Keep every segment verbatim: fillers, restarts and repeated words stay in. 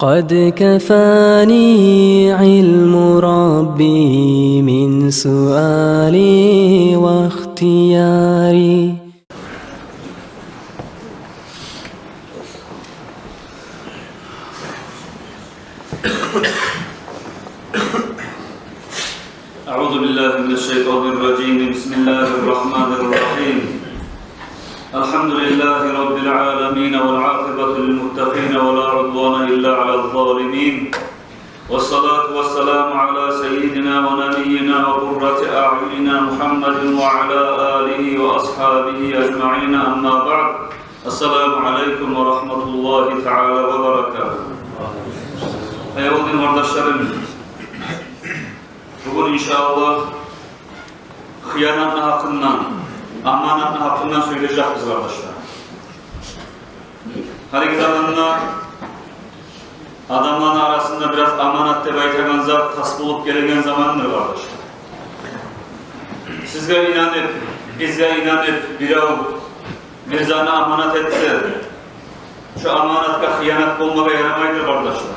قد كفاني علم ربي من سؤالي واختياري. أعوذ بالله من الشيطان الرجيم. بسم الله الرحمن الرحيم. الحمد لله رب العالمين، والعاقبة للمتقين، ولا عدوان إلا على الظالمين. والصلاة والسلام على سيدنا ونبينا وقرة أعيننا محمد وعلى آله وأصحابه أجمعين. أما بعد. السلام عليكم ورحمة الله تعالى وبركاته. Аявлу дин къардашларым, бугюн, иншааллагь, хыянатны гьакъындан, аманатны гьакъындан сёйлежекбиз, къардашлар. Гьалиги заманда адамланы арасында бираз аманат деп айтагъан зат тас болуп гелеген замандыр, къардашлар. Сизге инанып, бизге инанып, бирев бир затны аманат этсе, шо аманатгъа хыянат болмагъа ярамайдыр, къардашлар.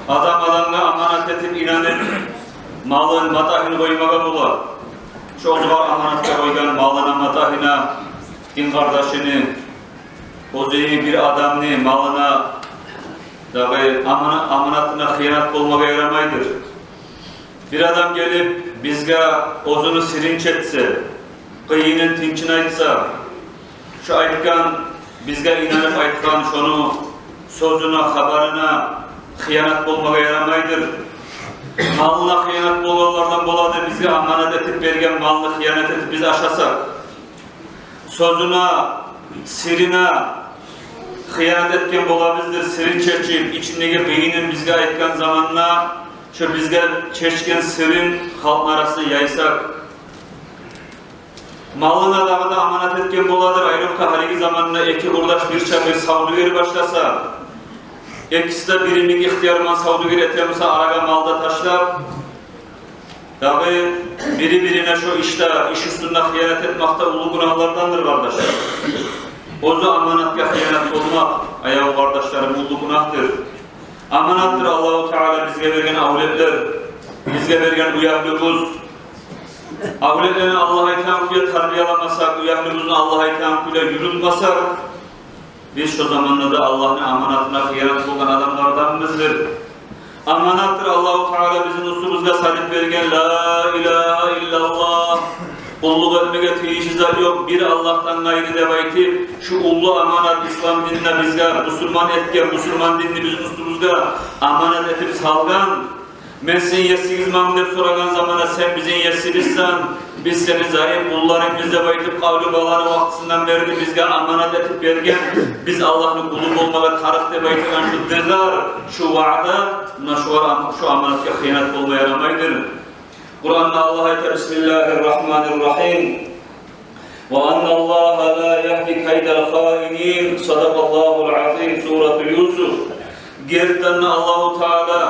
Адам адамгъа аманат этип, инанып, малын, матагьын къоймагъа бола. Шо оьзюне аманатгъа къойгъан малына, матагьына, дин къардашыны, оьзюню бир адамны малына, дагъы амана-, аманатына хыянат болмагъа ярамайдыр. Бир адам гелип, бизге оьзюню сирин чечсе, къыйынын, тынчын айтса, шо айтгъан, бизге инанып айтгъан шону сёзюне, хабарына хыянат болмагъа ярамайдыр. Малына хыянат болгъанлардан боладыр, бизге аманат этип берген малны хыянат этип биз ашасакъ. Сёзюне, сирине хыянат этген болабыздыр, сирин чечип, ичиндеги къыйынын бизге айтгъан заманда, шо бизге чечген сирин халкъны арасына яйсакъ. Малына дагъы да аманат этген боладыр, айрокъда гьалиги заманда эки къурдаш бирче бир савдюгер башласа, экиси де бир йимик ихтиярман савдюгер этемиса, арагъа малда ташлап, дагъы бири-бирине шо ишде, иш уьстюнде хыянат этмек де уллу гюнагьлардандыр, къардашлар. Оьзю аманатгъа хыянат болмакъ, аявлу къардашларым, уллу гюнагьдыр. Аманатдыр Аллагьу Таала бизге берген авлетлер, бизге берген уьягьлюбюз. Авлетлени Аллагь айтагъан кюйде тарбияламасакъ, уьягьлюбюзню Аллагь айтагъан кюйде юрютмесек, биз шо заманда да Аллагьны аманатына хыянат болгъан адамларданбыздыр. Аманатдыр Аллагьу Таала бизин уьстюбюзге салып берген ла илагьа иллаллагь, къуллукъ этмеге тийишли зат ёкъ бир Аллагьдан къайры деп айтып, шу уллу аманат, ислам динде бизге бусурман этген, бусурман динни бизин уьстюбюзге аманат этип салгъан. Мен сизин есигизмен деп сорагъан заманда, сен бизин есибизсен, биз сени зайып къулларынгбыз деп айтып, къавлу баланы вакътисинден берли бизге аманат этип берген, биз Аллагьны къулу болмагъа тарыкъ деп айтагъан шу дыгъар, шу ваъда, муна шулар ам-, шу аманатгъа хыянат болма ярамайдыр. Къуранда Аллагь айта: بسم الله الرحمن الرحيم. وأن الله لا يهدي كيد الخائنين. صدق الله العظيم. Сурату Юсуф. Гертиден де, Аллагьу Таала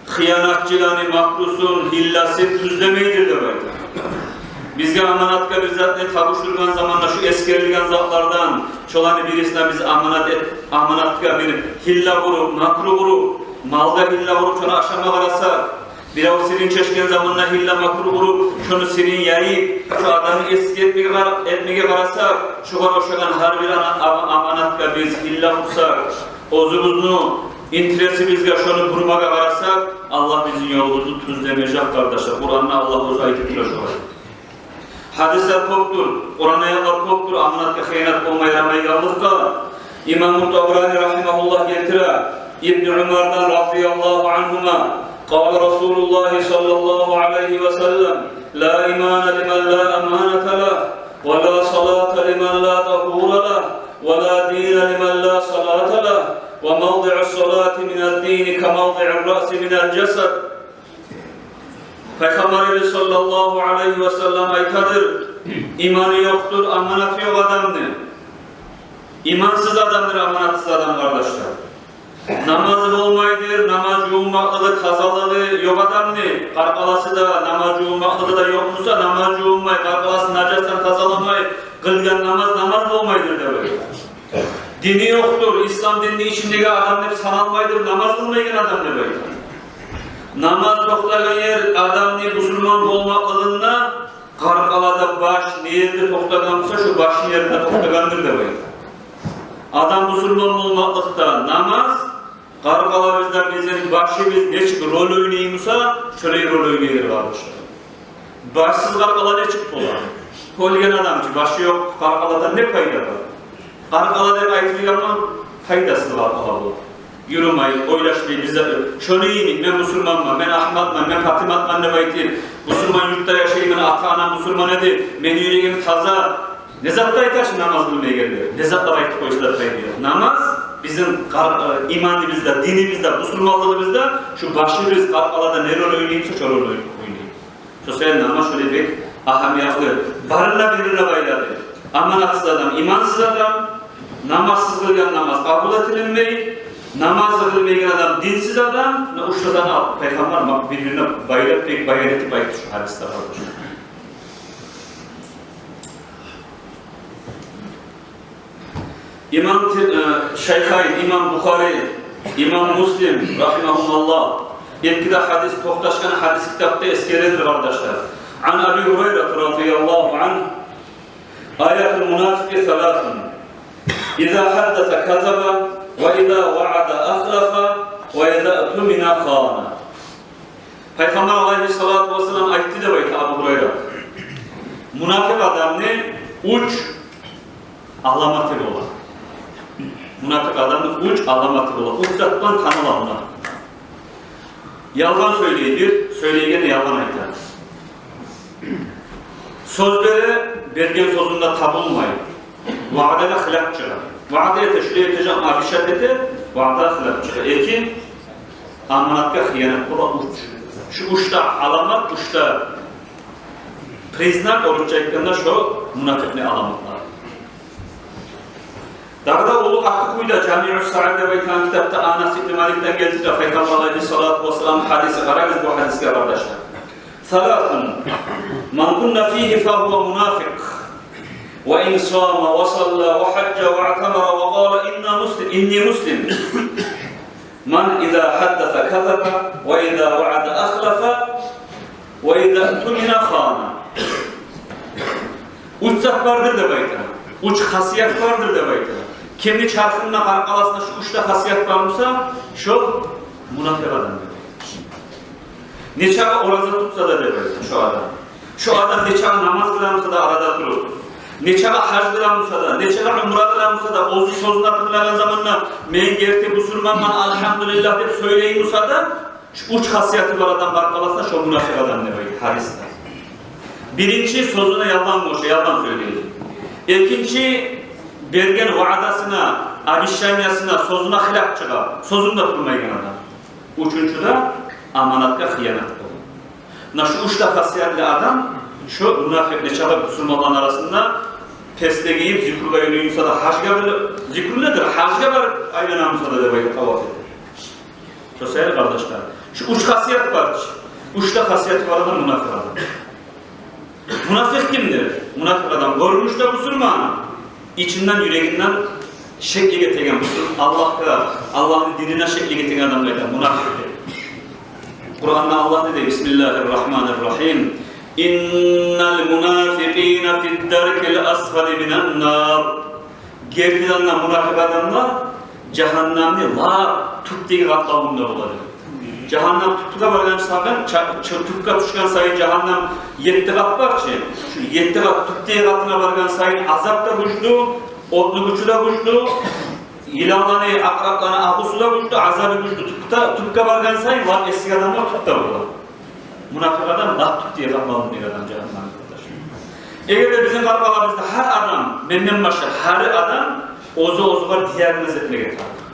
хыянатчыланы макрусун, гьилласын тюзлемейдир деп айта. Бизге аманатгъа бир затны тапшургъан заманда шу эсгерилген затлардан, шоланы бирисине биз аманат эт-, аманатгъа бир гьилла къуруп, макру къуруп, малгъа гьилла къуруп, шону ашама къарасакъ, бирев сирин чечген заманда гьилла, макру къуруп, шону сирин яйып, шу адамны эсгик этмеге къара-, этмеге къарасакъ, шугъар ошагъан гьар бир ана-, ама-, аманатгъа биз гьилла къурсакъ, оьзюбюзню интересибизге шону бурмагъа къарасакъ, Аллагь бизин ёлубузну тюзлемежек, къардашлар. Къуранда Аллагь оьзю айтып тура шолай. Гьадислер кёпдюр, Къуран аятлар кёпдюр аманатгъа хыянат болма ярамайгъанлыкъгъа. Имаму Табарани рагьимагьуллагь гелтире Ибну Умардан, разияллагьу ангьума: قال رسول الله صلى الله عليه وسلم: لا إيمان لمن لا أمانة له، ولا صلاة لمن لا طهور له، ولا دين لمن لا صلاة له، وموضع الصلاة من الدين كموضع الرأس من الجسد. Пайхаммарыбыз саллаллагьу алайгьи ва саллам айтадыр: иманы ёкъдур аманаты ёкъ адамны. Имансыз адамдыр аманатсыз адам, къардашлар. Намазы болмайдыр, намаз жувунмакълыгъы, тазалыгъы ёкъ адамны. Къаркъарасы да, намаз жувунмакълыгъы да ёкъ буса, намаз жувунмай, къаркъарасын нажасдан тазаламай къылгъан намаз намаз болмайдыр деп айта. Дини ёкъдур, ислам динни ичиндеги адам деп саналмайдыр намаз къылмайгъан адам деп айта. Намаз токътагъан ер адамны бусурман болмакълыгъында къаркъарада баш не ерде токътагъан буса, шо башны еринде токътагъандыр деп айта. Адам бусурман болмакълыкъда намаз, къаркъарабызда бизин башыбыз нечик роль ойнай буса, шолай роль ойнайдыр, къардашлар. Башсыз къаркъара нечик бола? Оьлген адам чы, башы ёкъ къаркъарадан не пайда бар? Къаркъара деп айтылгъан пайдасыз къаркъара бола. Юрюмей, ойлашмай, бизде шону йимик, мен бусурманман, мен Агьматман, мен Патиматман деп айтып, бусурман юртда яшайман, ата-анам бусурман эди, мени юрегим таза. Не затда айтасыз намаз къылмайгъанлар? Не затда айтып къойсалар, пайда ёкъ. Намаз бизин къар-, э, иманыбызда, динибизде, бусурманлыгъыбызда шу башыбыз къаркъарада не роль ойнай буса, шо роль ойнай. Шо саялы намаз шолай бек агьамиятлы, барын да бир-бирине байлады. Аманатсыз адам, имансыз адам, намазсыз къылгъан намаз къабул этилинмей, намаз къылмайгъан адам динсиз адам. Муна уьч де затны алып Пайхаммар ма-, бир-бирине байлап, бек баян этип айтды шу гьадисде, къардашлар. Имам Тир-, э, Шайхайн, имам Бухари, имам Муслим, рагьимагьумуллагь, эки де гьадис, токъташгъан гьадис китапда эсгередир, къардашлар. Ан Аби Гьурайра радияллагьу ангь: «Аятул мунафикъи саласун. Иза гьаддаса казаба, ва иза ваъада ахлафа, ва иза утумина хана». Пайхаммар алайгьиссалату вассалам айтды деп айта Абу Гьурайра: мунафикъ адамны уьч аламаты бола. Мунафикъ адамны уьч аламаты бола. Уьч зат булан таныла мунафикъ. Ялгъан сёйлейдир, сёйлейгенде ялгъан айта. Сёз бере, берген сёзюнде табулмай. Ваъдагъа хилап чыгъа. Ваъда эте, шулай этежек, обещать эте, ваъдагъа хилап чыгъа. Эки, аманатгъа хыянат бола. Уьч. Шу уьч де аламат, уьч де признак, орусча айтгъанда, шо мунафикъны аламатлары. Дагъы да уллу къатты кюйде Жамиус Сагъир деп айтгъан китапда Анас ибн Маликден гелтире, Пайхаммар алайгьиссалату вассалам гьадиси, къарагъыз бу гьадисге, къардашлар. Саласун ман кунна фигьи фагьува мунафикъ. Ва ин сама ва салла ва гьажжа ва атамара ва къала инна муслим, инни муслим. Ман иза гьаддаса казаба, ва иза ваъада ахлафа, ва иза утумина хана. Уьч зат бардыр деп айта. Уьч хасият бардыр деп айта. Кимни чархында, къаркъарасында шу уьч де хасият бар буса, шо мунафикъ адам деп айта. Нечакъы ораза тутса да деп айта шо адам. Шо адам нечакъы намаз къыла буса да арада туруп, нечакъы гьаж къыла буса да, нечакъы умра къыла буса да, оьзю сёзюн тынглагъан заманда, мен герти бусурманман, альгьамдулиллагь деп сёйлей буса да, шу уьч хасияты бар адам къаркъарасында, шо мунафикъ адам деп айта гьадисде. Биринчи, сёзюне ялгъан къоша, ялгъан сёйлей. Экинчи, берген ваъдасына, обещаниясына, сёзюне хилап чыгъа, сёзюнде турмайгъан адам. Уьчюнчю де, аманатгъа хыянат бола. Муна шу уьч де хасиятлы адам, шу мунафикъ. Нечакъы бусурманланы арасында пес де гийип, зикругъа юрюй буса да, гьажгъа бир, зикру недир, гьажгъа барып айлана буса да деп айта, таваф эте. Шо саялы, къардашлар, шу уьч хасият бар чы. Уьч де хасияты бар адам мунафикъ адам. Мунафикъ кимдир? Мунафикъ адам гёрюнюшде бусурман, ичинден, юрегинден шеклик этеген, бусурман, Аллагьгъа, Аллагьны динине шеклик этеген адамгъа айта мунафикъ деп. Къуранда Аллагь не дей? Бисмиллагьир рагьманир рагьим. Иннал мунафикъина фид даркил асфали минан нар. Гертиден де мунафикъ адамлар жагьаннамны лап тюпдеги къатлавунда бола. Жагьаннам тюпге баргъан сайын, ча-, чы-, тюпге тюшген сайын, жагьаннам етти къат бар чы. Шу етти къат, тюпдеги къатына баргъан сайын азап да гючлю, отну гючю де гючлю, йыланланы, акърапланы агъусу да гючлю, азабы гючлю. Тюпге, тюпге баргъан сайын лап эсги адамлар тюпде бола. Мунафикъ адам лап тюпдеги къатлавундагъы адам жагьаннамны, къардашлар. Эгер де бизин къаркъарабызда гьар адам, менден башлап, гьар адам оьзю-оьзюне диагноз этмеге тарыкъ.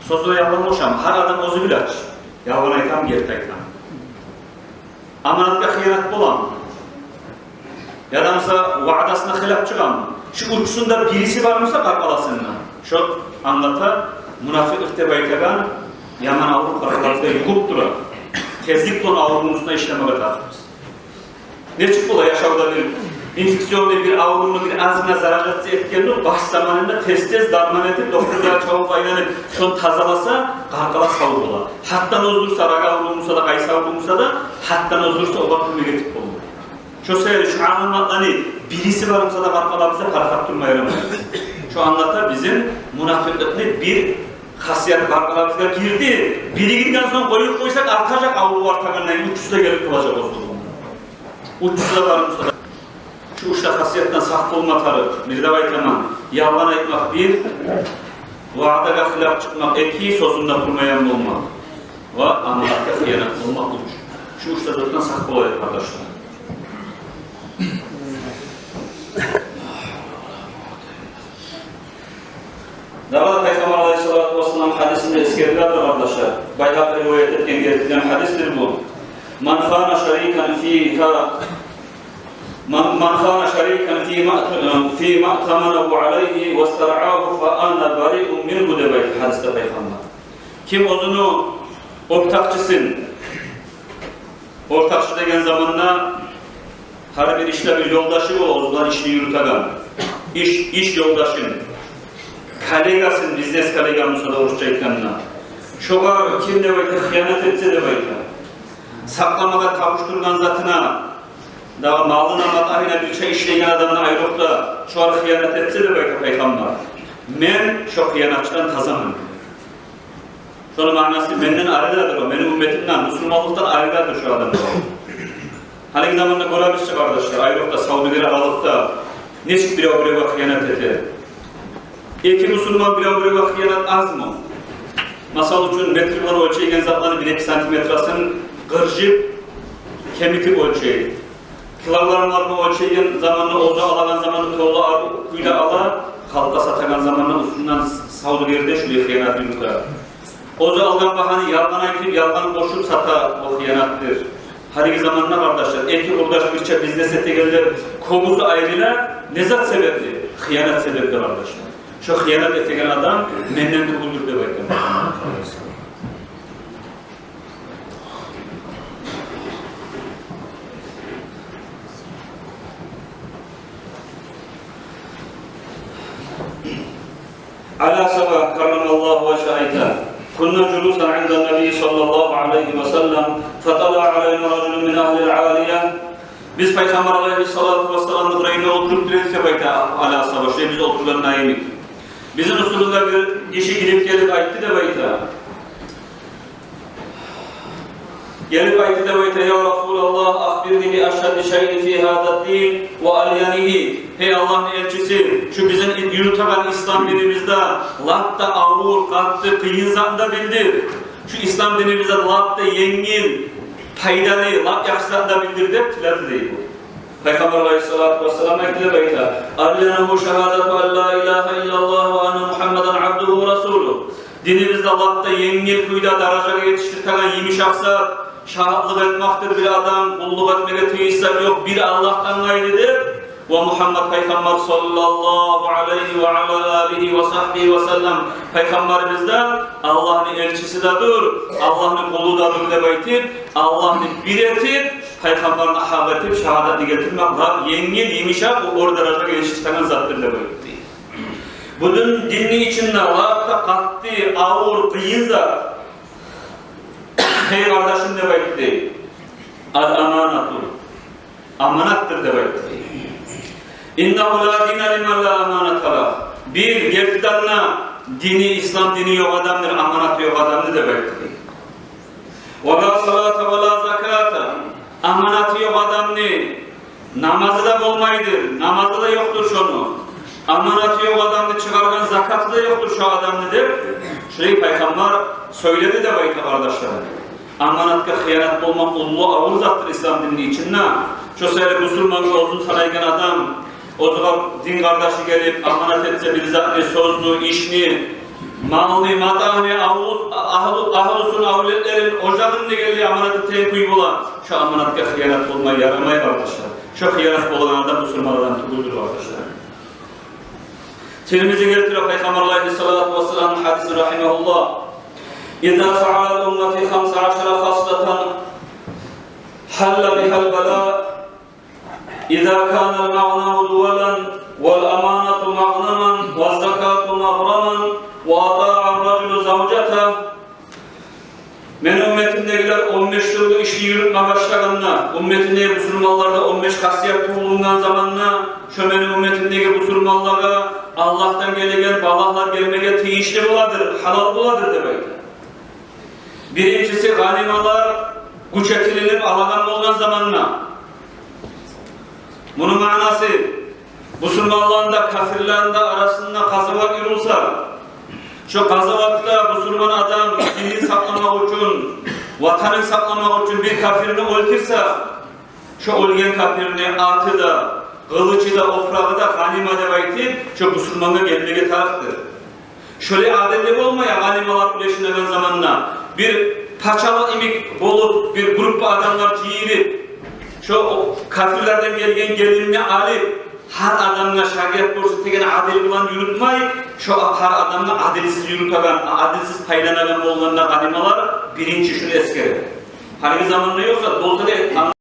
Сёзюне ялгъан къошамы? Гьар адам оьзю биле чи, ялгъан айтамы, герти айтамы. Аманатгъа хыянат боламы? Яда буса ваъдасына хилап чыгъамы? Шу уьчюсюнде бириси бар буса къаркъарасында, шо англата мунафикъ деп айтагъан яман аврув къаркъарабызда ювукъ тура. Тезлик булан аврувну уьстюнде ишлемеге тарыкъбыз. Нечик бола яшавда бир Инфекционный бир аврувну бир азгъына заражаться этгенни баш заманында тез-тез дарман этип, докторлагъа чабып айланып, шону тазаласа, къаркъара сав бола. Гьатта оздурса, рак авруву буса да, къайсы аврув буса да, гьатта оздурса, огъар кёмек этип бола. Шо саялы шу аламатланы бириси бар буса да, къаркъарабызда парахат турма ярамай. Шо англата бизин мунапикълыкъны бир хасияты къаркъарабызгъа гирди. Бири гирген сонг къоюп къойсакъ, артажакъ, аврув артагъандан уьчюсю де гелип къалажакъ оздурма. Уьчюсю де бар буса да. Шу уьч де хасиятдан сакъ болма тарыкъ. Бир де айтаман, ялгъан айтмакъ бир, ваъдагъа хилап чыкъмакъ эки, сёзюнде турмайгъан болмакъ ва аманатгъа хыянат болмакъ уьч. Шу уьч де затдан сакъ болайыкъ, къардашлар. Дагъы да Пайхаммар алайгьиссалату вассалам гьадисинде эсгериле, къардашлар. Байгьакъи риваят этген, гелтирген гьадисдир бу. «Ман хана шарикан фи ха-, ман, ман хана шарикан фи ма, фи ма таътаманагьу алайгьи вастаръагьу фа ана бариун мингьу», — деп айта гьадисде Пайхаммар. Ким оьзюню ортакъчысын, ортакъчы деген заманда гьар бир ишде бир ёлдашы бола, оьзю булан ишни юрютеген. Иш, иш ёлдашын, коллегасын, бизнес коллега буса да, орусча айтгъанда. Шогъар ким, деп айта, хыянат этсе, деп айта, сакъламагъа тапшургъан затына, дагъы малына, матагьына, бирче ишлейген адамына айрокъда шогъар хыянат этсе, деп айта Пайхаммар, мен шо хыянатчыдан тазаман. Шону маънасы, менден аридадыр о, мени умметимден, мусулманлыкъдан аридадыр шо адам. Гьалиги заманда гёребиз чи, къардашлар, айрокъда савдюгер аралыкъда нечик бирев-биревге хыянат эте. Эки мусулман бирев-биревге хыянат азмы? Масал учун, метр булан оьлчейген затланы бир-эки сантиметрасин къыржып, кемитип оьлчей. Килограммлар булан оьлчейген заманда, оьзю алагъан заманда толу арив кюйде ала, халкъгъа сатагъан заманда уьстюнден савдюгер де шулай хыянат юрюте. Оьзю алгъан багьаны ялгъан айтып, ялгъан къошуп сата, о хыянатдыр. Гьалиги заманда, къардашлар, эки къурдаш бирче бизнес этегенлер кёбюсю айрыла, не зат себепли? Хыянат себепли, къардашлар. Шо хыянат этеген адам менден тюгюлдюр, деп айтгъан. Али асгьаба, каррамаллагьу важгьагьу, айта: «Кунна жулусан индан-набий саллаллагьу алайгьи ва саллам, фатала алайна ражулун мин агьлил алия». Биз Пайхаммар алайгьиссалату вассаламны къырыйында олтуруп тура эдик, деп айта Али асгьаба, шулай биз олтургъанда йимик. Бизин уьстюбюзге бир гиши гирип гелип айтды, деп айта. Гелип айтды, деп айта: «Я Расулаллагь, ахбирни би ашгьади шайин фи гьазад-дин ва алянигьи». Гьей Аллагьны элчиси, шу бизин юрютеген ислам динибизде лап да авур, къатты, къыйын затны да билдир. Шу ислам динибизде лап да енгил, пайдалы, лап яхшы затны да билдир деп тиледи, дей бу. Пайхаммар алайгьиссалату вассалам айтды, деп айта: «Алянагьу шагьадату ан ла илагьа иллаллагь ва анна Мугьаммадан абдугьу ва расулугь». Динибизде лап да енгил кюйде даражагъа етишдиреген йимишакъ зат шагьатлыкъ этмекдир: бир адам къуллукъ этмеге тийишли ёкъ бир Аллагьдан къайры деп, ва Мугьаммад Пайхаммар саллаллагьу алайгьи ва ала алигьи ва сагьбигьи ва саллам Пайхаммарыбыз да Аллагьны элчиси де дюр, Аллагьны къулу да дюр деп айтып, Аллагьны бир этип, Пайхаммарны гьакъ этип шагьадатны гелтирмек лап енгил, йимишакъ, о оьр даражагъа етишдиреген затдыр деп айтды. Бу дин, динни ичинде лап да къатты, авур, къыйын зат. Гьей къардашым, деп айтды, ал-аманату, аманатдыр деп айтды. Иннагьу ла дина лиман ла аманата лагь. Бир, гертиден де, дини, ислам дини ёкъ адамдыр, аманаты ёкъ адамдыр деп айтды. Ва ла салата ва ла заката. Аманаты ёкъ адамны намазы да болмайдыр, намазы да ёкъдур шону. Аманаты ёкъ адамны чыгъаргъан закаты да ёкъдур шо адамны деп, шулай Пайхаммар сёйледи деп айта, къардашлар. Аманатгъа хыянат болмакъ уллу авур затдыр ислам динни ичинде. Шо саялы бусурмангъа оьзюн санайгъан адам, оьзюне дин къардашы гелип аманат этсе бир затны, сёзню, ишни, малны, матагьны, агьлу-, агьлу-, агьлюсюн, авлетлерин, ожагъын дегенлей аманат этеген кюй бола. Шо аманатгъа хыянат болма ярамай, къардашлар. Шо хыянат болагъан адам бусурман адам тюгюлдюр, къардашлар. Тирмизи гелтире Пайхаммар алайгьиссалату вассаламны гьадисин, рагьимагьуллагь: «Иза фаалат уммати хамса ашара хаслатан гьалла бигьал бала». إذا كان المغنم دولا والأمانة مغنما والزكاة مغرما وأطاع الرجل زوجته. Мени умметимдегилер он беш тюрлю ишни юрютме башлагъанда, умметимдеги бусурманларда он беш хасият тувулунгъан заманда, шо мени умметимдеги бусурманлагъа Аллагьдан гелеген балагьлар гелмеге тийишли боладыр, гьалал боладыр деп айта. Биринчиси, гъанималар гюч этилинип алагъан болгъан заманда. Муну маънасы, бусурманланы да, капирлени де арасында къазават юрюлсе, шо къазаватда бусурман адам динин сакъламакъ учун, ватанын сакъламакъ учун бир капирни оьлтюрсе, шо оьлген капирни аты да, къылычы да, опурагъы да гъанима деп айтып, шо бусурмангъа гелмеге тарыкъдыр. Шолай адилли болмай, гъанималар уьлешинеген заманда бир пачалыкъ йимик болуп, бир группа адамлар жыйылып, шо капирлерден гелген гелимни алып, гьар адамгъа шариат гёрсетеген адил булан юрютмей, шо гьар адамны адилсиз юрютеген, адилсиз пайланагъан болгъанда гъанималар, биринчи шуну эсгере. Гьалиги заманда ёкъса, болса да,